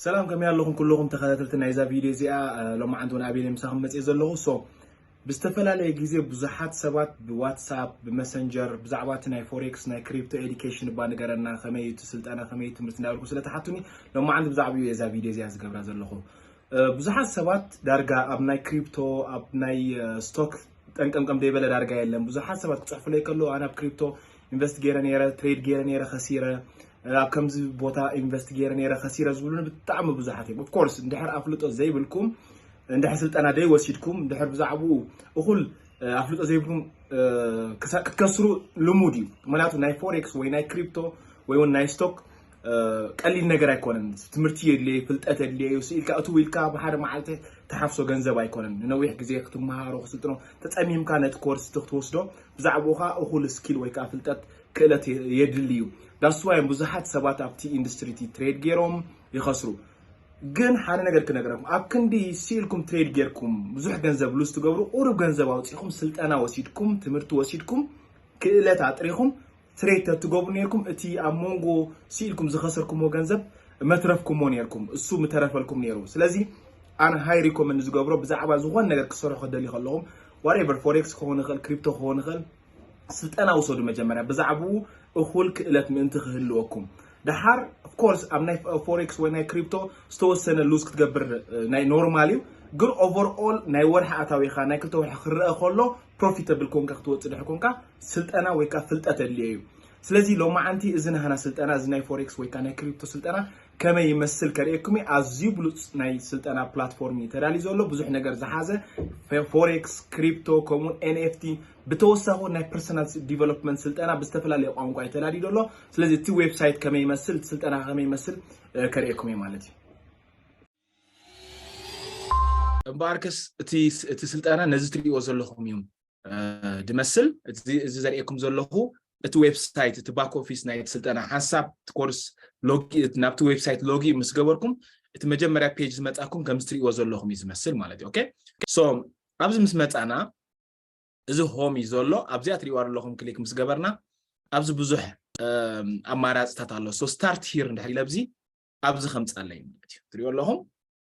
ሰላም፣ ከመይ ኣለኹም ኩልኹም ተኸታተልቲ ናይዛ ቪድዮ እዚኣ? እ፣ ሎማዓንቲ እውን ኣቤል ምሳኹም መፅየ ዘለኹ። ሶ ብዝተፈላለየ ግዜ ብዙሓት ሰባት ብዋትሳፕ፣ ብመሰንጀር ብዛዕባ እቲ ናይ ፎሬክስ፣ ናይ ክሪፕቶ ኤዱኬሽን እባ ንገረና፣ ከመይ እዩ እቲ ስልጠና፣ ከመይ እዩ ትምህርቲ እንዳበልኩም ስለ ተሓቱኒ፣ ሎማዓንቲ ብዛዕባኡ እየ እዛ ቪድዮ እዚኣ ዝገብራ ዘለኹ። እ፣ ብዙሓት ሰባት ዳርጋ ኣብ ናይ ክሪፕቶ፣ ኣብ ናይ፣ እ፣ ስቶክ ጠንቀምቀም ዘይበለ ዳርጋ የለን። ብዙሓት ሰባት ክፅሕፉለይ ከለዉ፣ ኣነ ኣብ ክሪፕቶ ኢንቨስት ገይረ ነይረ፣ ትሬድ ገይረ ነይረ፣ ከሲረ፣ እ፣ ኣብ ከምዚ ቦታ ኢንቨስት ገይረ ነይረ፣ ከሲረ ዝብሉኒ ብጣዕሚ ብዙሓት እዮም። ኦፍኮርስ፣ እንድሕር ኣፍልጦ ዘይብልኩም፣ እንድሕር ስልጠና ዘይወሲድኩም፣ እንድሕር ብዛዕባኡ እኹል፣ እ፣ ኣፍልጦ ዘይብልኩም፣ እ፣ ክሳ-፣ ክትከስሩ ልሙድ እዩ። ምክንያቱ ናይ ፎሬክስ ወይ ናይ ክሪፕቶ ወይ እውን ናይ ስቶክ፣ እ፣ ቀሊል ነገር ኣይኮነን። ትምህርቲ የድልየ፣ ፍልጠት የድልየ እዩ። ስኢልካ እትው ኢልካ ብሓደ መዓልቲ ትሓፍሶ ገንዘብ ኣይኮነን። ንነዊሕ ግዜ ክትመሃሮ፣ ክስልጥኖ፣ ተጸሚምካ ነቲ ኮርስ እቲ ክትወስዶ፣ ብዛዕባኡ ኸኣ እኹል ስኪል ወይ ከኣ ፍልጠት፣ ክእለት የ-፣ የድሊ እዩ። ዳስ ዋይ ብዙሓት ሰባት ኣብቲ ኢንዱስትሪ እቲ ትሬድ ገይሮም ይኸስሩ። ግን ሓደ ነገር ክነግረኩም፣ ኣብ ክንዲ ስኢልኩም ትሬድ ጌርኩም ብዙሕ ገንዘብ ሉዝ ትገብሩ፣ ቁሩብ ገንዘብ ኣውጺኹም ስልጠና ወሲድኩም፣ ትምህርቲ ወሲድኩም፣ ክእለት ኣጥሪኹም፣ ትሬድ ተትገብሩ ኔርኩም፣ እቲ ኣብ መንጎ ስኢልኩም ዝኸሰርኩምዎ ገንዘብ መትረፍኩምዎ ኔርኩም፣ እሱ ምተረፈልኩም ኔሩ። ስለዚ ኣነ ሃይ ሪኮመንድ ዝገብሮ፣ ብዛዕባ ዝኾነ ነገር ክሰርሑ ክደልዩ ከለኹም፣ ዋትኤቨር፣ ፎሬክስ ክኸውን ይኽእል፣ ክሪፕቶ ክኸውን ይኽእል፣ ስልጠና ውሰዱ መጀመርያ፣ ብዛዕባኡ እኹል ክእለት ምእንቲ ክህልወኩም። ደሓር ኦፍኮርስ ኣብ ናይ ፎሬክስ ወይ ናይ ክሪፕቶ ዝተወሰነ ሉዝ ክትገብር፣ እ፣ ናይ ኖርማል እዩ። ግን ኦቨርኦል ናይ ወርሒ ኣታዊኻ ናይ ክልተ ወርሒ ክረአ ከሎ ፕሮፊተብል ኮንካ ክትወፅእ ድሕር ኮንካ ስልጠና ወይ ከዓ ፍልጠት ኣድልዮ እዩ። ስለዚ ሎማዓንቲ እዚ ናህና ስልጠና፣ እዚ ናይ ፎሬክስ ወይ ከዓ ናይ ክሪፕቶ ስልጠና ከመይ ይመስል ከርእየኩም እዩ። ኣዝዩ ብሉፅ ናይ ስልጠና ፕላትፎርም እዩ ተዳልዩ ዘሎ፣ ብዙሕ ነገር ዝሓዘ፣ ፈ-፣ ፎሬክስ፣ ክሪፕቶ፣ ከምኡውን ኤን ኤፍ ቲ፣ ብተወሳኺ ናይ ፐርሰናል ዲቨሎፕመንት ስልጠና ብዝተፈላለየ ቋንቋ እዩ ተዳልዩ ዘሎ። ስለዚ እቲ ዌብሳይት ከመይ ይመስል፣ እቲ ስልጠና ከመይ ይመስል፣ እ፣ ከርእየኩም እየ ማለት እዩ። እምበኣርከስ እቲ ስ-፣ እቲ ስልጠና ነዚ ትርእይዎ ዘለኹም እዩ፣ እ፣ ድመስል። እዚ፣ እዚ ዘርእየኩም ዘለኹ እቲ ዌብሳይት፣ እቲ ባክ ኦፊስ ናይ ስልጠና ሓንሳብ እቲ ኮርስ ሎጊ-፣ ናብቲ ዌብሳይት ሎጊ ምስ ገበርኩም፣ እቲ መጀመርያ ፔጅ ዝመጻኩም ከምዚ ትርእይዎ ዘለኹም እዩ ዝመስል ማለት እዩ። ኦኬ? ሶ፣ ኣብዚ ምስ መጻና፣ እዚ ሆም እዩ ዘሎ። ኣብዚኣ ትርእይዋ ዘለኹም ክሊክ ምስ ገበርና፣ ኣብዚ ብዙሕ፣ እም፣ ኣማራጽታት ኣሎ። ሶ፣ ስታርት ሂር እንድሕር ኢለ ኣብዚ፣ ኣብዚ ከምጻለይ ማለት እዩ። ትርእይዎ ኣለኹም?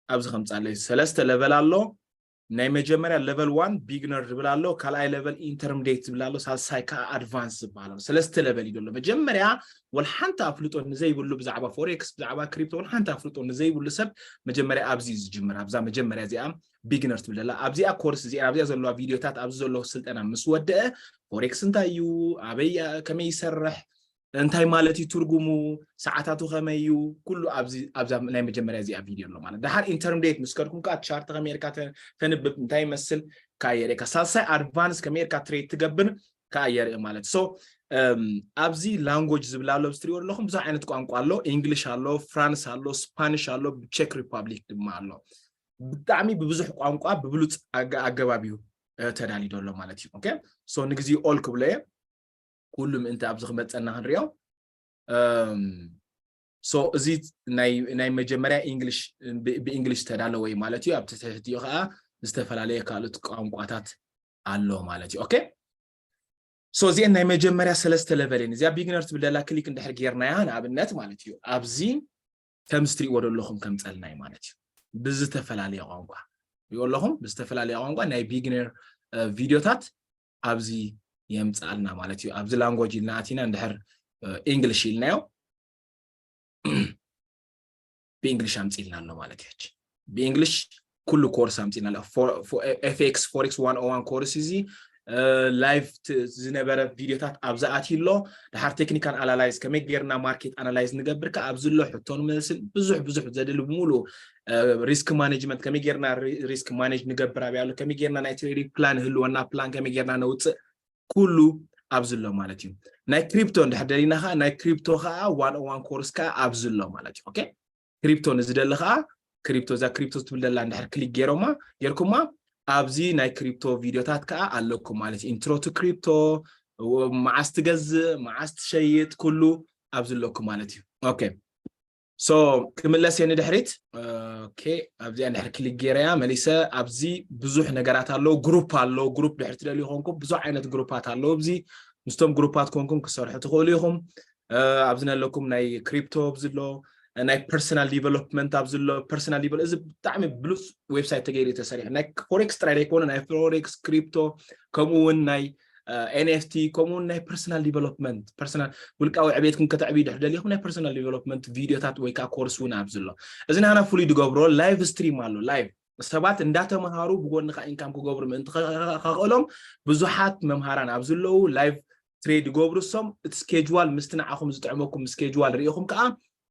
ኣብዚ ከምጻለይ ሰለስተ ለቨል ኣሎ። ናይ መጀመርያ ለቨል ዋን ቢግነር ዝብል ኣሎ፣ ካልኣይ ለቨል ኢንተርሚዲየት ዝብል ኣሎ፣ ሳልሳይ ከዓ ኣድቫንስ ዝበሃል ኣሎ። ሰለስተ ለቨል እዩ ዘሎ። መጀመርያ ወላ ሓንቲ ኣፍልጦ ንዘይብሉ ብዛዕባ ፎሬክስ፣ ብዛዕባ ክሪፕቶ ወላ ሓንቲ ኣፍልጦ ንዘይብሉ ሰብ መጀመርያ ኣብዚ እዩ ዝጅምር። ኣብዛ መጀመርያ እዚኣ ቢግነር ትብል ዘላ፣ ኣብዚኣ ኮርስ እዚኣ፣ ኣብዚኣ ዘለዋ ቪድዮታት፣ ኣብዚ ዘሎ ስልጠና ምስ ወደአ ፎሬክስ እንታይ እዩ፣ ኣበይ፣ ከመይ ይሰርሕ፣ እንታይ ማለት እዩ ትርጉሙ፣ ሰዓታቱ ከመይ እዩ፣ ኩሉ ኣብዚ፣ ኣብዛ ናይ መጀመርያ እዚኣ ቪድዮ ኣሎ ማለት። ደሓር ኢንተርሚዲየት ምስ ከድኩም ከኣ ቻርት ከመይ ጌርካ ተ-፣ ተንብብ፣ እንታይ ይመስል ከኣ የርእየካ። ሳልሳይ ኣድቫንስ ከመይ ጌርካ ትሬድ ትገብር ከኣ የርኢ ማለት። ሶ፣ እም፣ ኣብዚ ላንጉጅ ዝብል ኣሎ፣ ኣብዚ ትሪእዎ ኣለኹም ብዙሕ ዓይነት ቋንቋ ኣሎ። ኢንግሊሽ ኣሎ፣ ፍራንስ ኣሎ፣ ስፓኒሽ ኣሎ፣ ቼክ ሪፓብሊክ ድማ ኣሎ። ብጣዕሚ ብብዙሕ ቋንቋ ብብሉፅ ኣገ-፣ ኣገባብ እዩ፣ እ፣ ተዳልዩ ዘሎ ማለት እዩ። ኦኬ፣ ሶ ንግዜ ኦል ክብሎ እየ። ኩሉ ምእንቲ ኣብዚ ክመፀና ክንሪኦ። እም፣ ሶ እዚ ናይ፣ ናይ መጀመርያ ኢንግሊሽ፣ ብ-፣ ብኢንግሊሽ ዝተዳለወ እዩ ማለት እዩ። ኣብቲ ትሕቲኡ ከዓ ዝተፈላለየ ካልኦት ቋንቋታት ኣሎ ማለት እዩ። ኦኬ፣ ሶ እዚአን ናይ መጀመርያ ሰለስተ ለቨል እየን። እዚኣ ቢግነር ትብል ደላ ክሊክ እንድሕር ጌርናያ ንኣብነት ማለት እዩ፣ ኣብዚ ከምዚ ትሪእዎ ዘለኹም ከምፀልና እዩ ማለት እዩ። ብዝተፈላለየ ቋንቋ ሪኦ ኣለኹም፣ ብዝተፈላለየ ቋንቋ ናይ ቢግነር፣ እ፣ ቪድዮታት ኣብዚ የምፅኣልና ማለት እዩ። ኣብዚ ላንጎጅ ኢልና ኣቲና እንድሕር፣ እ፣ ኢንግሊሽ ኢልናዮ፣ ብኢንግሊሽ ኣምፂልና ኣሎ ማለት እዩ። ብኢንግሊሽ ኩሉ ኮርስ ኣምፂልና ኣሎ። ፎ-፣ ፎ-፣ ኤፍ ኤክስ ፎሬክስ ዋን ኦ ዋን ኮርስ እዚ፣ እ፣ ላይቭ ት-፣ ዝነበረ ቪድዮታት ኣብዚ ኣትዩ ኣሎ። ደሓር ቴክኒካል ኣናላይዝ፣ ከመይ ጌርና ማርኬት ኣናላይዝ ንገብር ከ ኣብዚ ኣሎ፣ ሕቶ ንመልስን ብዙሕ ብዙሕ ዘድሊ ብምሉእ፣ እ፣ ሪስክ ማኔጅመንት፣ ከመይ ጌርና ሪ-፣ ሪስክ ማኔጅ ንገብር ኣበይ ኣሎ፣ ከመይ ጌርና ናይ ትሬዲንግ ፕላን ህልወና፣ ፕላን ከመይ ጌርና ነውፅእ፣ ኩሉ ኣብዚ ኣሎ ማለት እዩ። ናይ ክሪፕቶ እንድሕር ደሊና ከኣ፣ ናይ ክሪፕቶ ከኣ ዋን ኦ ዋን ኮርስ ከኣ ኣብዚ ኣሎ ማለት እዩ። ኦኬ፣ ክሪፕቶ ንዝደሊ ከኣ፣ ክሪፕቶ፣ እዛ ክሪፕቶ ትብል ደላ እንድሕር ክሊክ ጌሮማ፣ ጌርኩማ፣ ኣብዚ ናይ ክሪፕቶ ቪድዮታት ከኣ ኣለኩም ማለት እዩ። ኢንትሮ ቱ ክሪፕቶ፣ ወ-፣ መዓስ ትገዝእ፣ መዓስ ትሸይጥ፣ ኩሉ ኣብዚ ኣለኩም ማለት እዩ። ኦኬ፣ ሶ ክምለስ እየ ንድሕሪት። ኦኬ፣ ኣብዚኣ እንድሕር ክሊክ ጌረያ መሊሰ፣ ኣብዚ ብዙሕ ነገራት ኣለዉ፣ ግሩፕ ኣለዉ። ግሩፕ ድሕር ትደልዩ ኮንኩም ብዙሕ ዓይነት ግሩፓት ኣለዉ። ኣብዚ ምስቶም ግሩፓት ኮንኩም ክሰርሑ ትኽእሉ ኢኹም። እ፣ ኣብዚ ነለኩም ናይ ክሪፕቶ ኣብዚ ኣሎ፣ ናይ personal development ኣብዚ ኣሎ። Personal develop እዚ ብጣዕሚ ብሉፅ website ተገይሩ ተሰሪሑ፣ ናይ forex ጥራይ ዘይኮነ ናይ forex፣ crypto፣ ከምኡ እውን ናይ ኤንኤፍቲ፣ ከምኡ እውን ናይ personal development፣ personal ውልቃዊ ዕቤትኩም ከተዕብዩ ድሕር ደሊኹም ናይ personal development ቪድዮታት ወይ ከዓ ኮርስ እውን ኣብዚ ኣሎ። እዚ ናና ፍሉይ ዝገብሮ live stream ኣሎ። Live ሰባት እንዳተምሃሩ ብጎኒ ከዓ income ክገብሩ ምእንቲ ከኽእሎም ብዙሓት መምሃራን ኣብዚ ኣለዉ። Live trade ይገብሩ እሶም። እቲ schedule ምስቲ ንዓኹም ዝጥዕመኩም schedule ርኢኹም ከዓ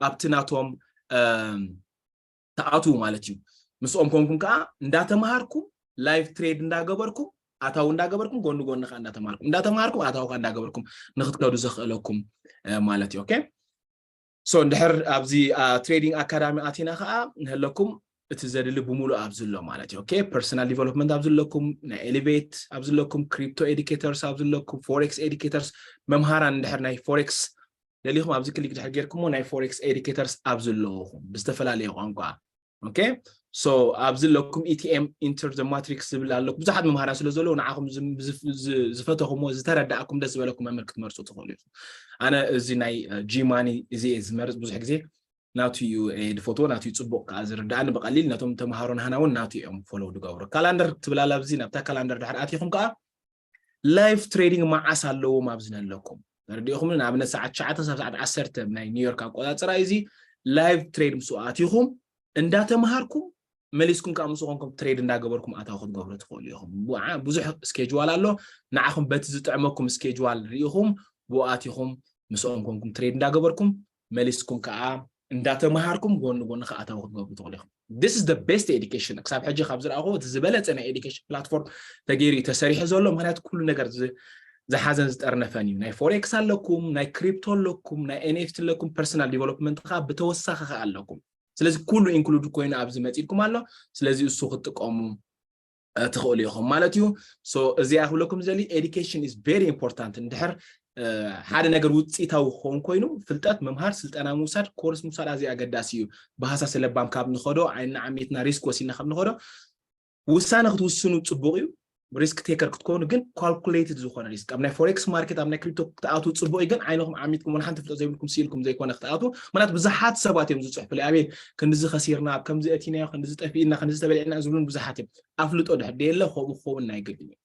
ኣብቲ ናቶም ትኣትዉ ማለት እዩ። ምስኦም ኮንኩም ከዓ እንዳተምሃርኩም live trade እንዳገበርኩም ኣታዊ እንዳገበርኩም ጎኒ ጎኒ ከዓ እንዳተምሃርኩም እንዳተምሃርኩም ኣታዊ ከዓ እንዳገበርኩም ንክትከዱ ዘኽእለኩም ማለት እዩ። Okay? So እንድሕር ኣብዚ trading academy ኣቲና ከዓ ንህለኩም እቲ ዘድሊ ብምሉእ ኣብዚ ኣሎ ማለት እዩ። Okay? Personal development ኣብዚ ኣለኩም፣ ናይ Elevate ኣብዚ ኣለኩም፣ crypto educators ኣብዚ ኣለኩም፣ forex educators፣ መምሃራን እንድሕር ናይ forex ደሊኹም ኣብዚ click ድሕር ጌርኩሞ ናይ forex educators ኣብዚ ኣለኹም ብዝተፈላለየ ቋንቋ። Okay? So ኣብዚ ኣለኩም ኢቲኤም Enter the Matrix ዝብል ኣለኩም። ብዙሓት መምሃራን ስለ ዘለዉ ንዓኹም ዝፈተኹሞ ዝተረዳእኩም ደስ ዝበለኩም መምህር ክትመርፁ ትኽእሉ ኢኹም። ኣነ እዚ ናይ ጂማኒ እዚ እየ ዝመርፅ። ብዙሕ ግዜ ናቱ እዩ ድፈትዎ፣ ናቱ እዩ ፅቡቅ ከዓ ዝርዳእኒ ብቀሊል። ነቶም ተምሃሮ ናህና እውን ናቱ እዮም follow ዝገብሩ። ካላንደር ትብል ኣላ ኣብዚ፣ ናብታ ካላንደር ድሕር ኣቲኹም ከዓ live trading መዓስ ኣለዎም ኣብዚ ነለኩም ተረዲእኹም። ንኣብነት ሰዓት ትሽዓተ ሳብ ሰዓት ዓሰርተ ናይ ኒውዮርክ ኣቆፃፅራ እዚ live trade ምስኡ ኣቲኹም እንዳተምሃርኩም መሊስኩም ከዓ ምስ ኮንኩም trade እንዳገበርኩም ኣታዊ ክትገብሩ ትኽእሉ ኢኹም። ብዙሕ schedule ኣሎ። ንዓኹም በቲ ዝጥዕመኩም schedule ርኢኹም ብኡ ኣቲኹም ምስኦም ኮንኩም trade እንዳገበርኩም መሊስኩም ከዓ እንዳተምሃርኩም ጎኒ ጎኒ ከዓ ኣታዊ ክትገብሩ ትኽእሉ ኢኹም። This is the best education። ክሳብ ሕጂ ካብ ዝረኣኹ እቲ ዝበለፀ ናይ education platform ተገይሩ እዩ ተሰሪሑ ዘሎ። ምክንያቱ ኩሉ ነገር ዝሓዘን ዝጠርነፈን እዩ። ናይ forex ኣለኩም፣ ናይ crypto ኣለኩም፣ ናይ ኤንኤፍቲ ኣለኩም፣ personal development ከዓ ብተወሳኺ ከዓ ኣለኩም። ስለዚ ኩሉ include ኮይኑ ኣብዚ መፂልኩም ኣሎ። ስለዚ እሱ ክትጥቀሙ ትኽእሉ ኢኹም ማለት እዩ። So እዚኣ ክብለኩም ዘሊ education is very important። እንድሕር ሓደ ነገር ውፅኢታዊ ክኸውን ኮይኑ ፍልጠት ምምሃር፣ ስልጠና ምውሳድ፣ ኮርስ ምውሳድ ኣዝዩ ኣገዳሲ እዩ። ብሃሳስ ለባም ካብ ንኸዶ ዓይንና ዓሚትና risk ወሲድና ካብ ንኸዶ ውሳነ ክትውስኑ ፅቡቅ እዩ። Risk taker ክትኮኑ ግን calculated ዝኾነ risk ኣብ ናይ forex market ኣብ ናይ crypto ክትኣትዉ ፅቡቅ እዩ። ግን ዓይንኹም ዓሚትኩም ወላ ሓንቲ ፍልጠት ዘይብልኩም ስኢልኩም ዘይኮነ ክትኣትዉ። ምክንያቱ ብዙሓት ሰባት እዮም ዝፅሕፉለይ ኣቤል ክንድዚ ከሲርና ኣብ ከምዚ እቲናዮ ክንድዚ ጠፊእና ክንድዚ ተበሊዕና ዝብሉን ብዙሓት እዮም። ኣፍልጦ ድሕር ደየለ ከምኡ ክኸውን ናይ ግድን እዩ።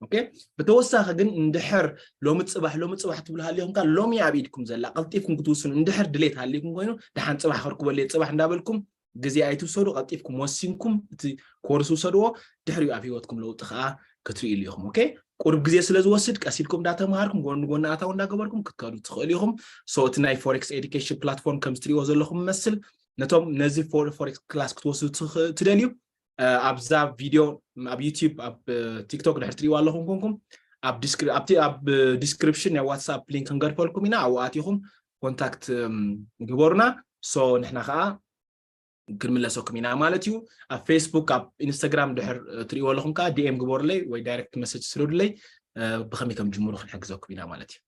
Okay? ብተወሳኺ ግን እንድሕር ሎሚ ፅባሕ ሎሚ ፅባሕ ትብሉ ሃሊኹም ከዓ ሎሚ ኣብ ኢድኩም ዘላ ቀልጢፍኩም ክትውስኑ እንድሕር ድሌት ሃሊኩም ኮይኑ ደሓን ፅባሕ ከርክበሉ እየ ፅባሕ እንዳበልኩም ግዜ ኣይትውሰዱ። ቀልጢፍኩም ወሲንኩም እቲ ኮርስ ውሰድዎ። ድሕሪኡ ኣብ ህይወትኩም ለውጢ ከዓ ክትርእይሉ ኢኹም። Okay? ቁሩብ ግዜ ስለ ዝወስድ ቀስ ኢልኩም እንዳተምሃርኩም ጎኒ ጎኒ ኣታዊ እንዳገበርኩም ክትከዱ ትኽእሉ ኢኹም። So እቲ ናይ forex education platform ከም ዝትርእይዎ ዘለኹም መስል ነቶም ነዚ forex class ክትወስዱ ትደልዩ ኣብዛ ቪድዮ ኣብ YouTube ኣብ TikTok ድሕር ትርእይዋ ኣለኹም ኮንኩም ኣብ description ናይ WhatsApp link ክንገድፈልኩም ኢና። ኣብኡ ኣቲኹም contact ግበሩና። So ንሕና ከዓ ክንምለሰኩም ኢና ማለት እዩ። ኣብ Facebook ኣብ Instagram ድሕር ትርእይዎ ኣለኹም ከዓ DM ግበሩለይ ወይ direct message ስደዱለይ። ብኸመይ ከም ጅምሩ ክንሕግዘኩም ኢና ማለት እዩ።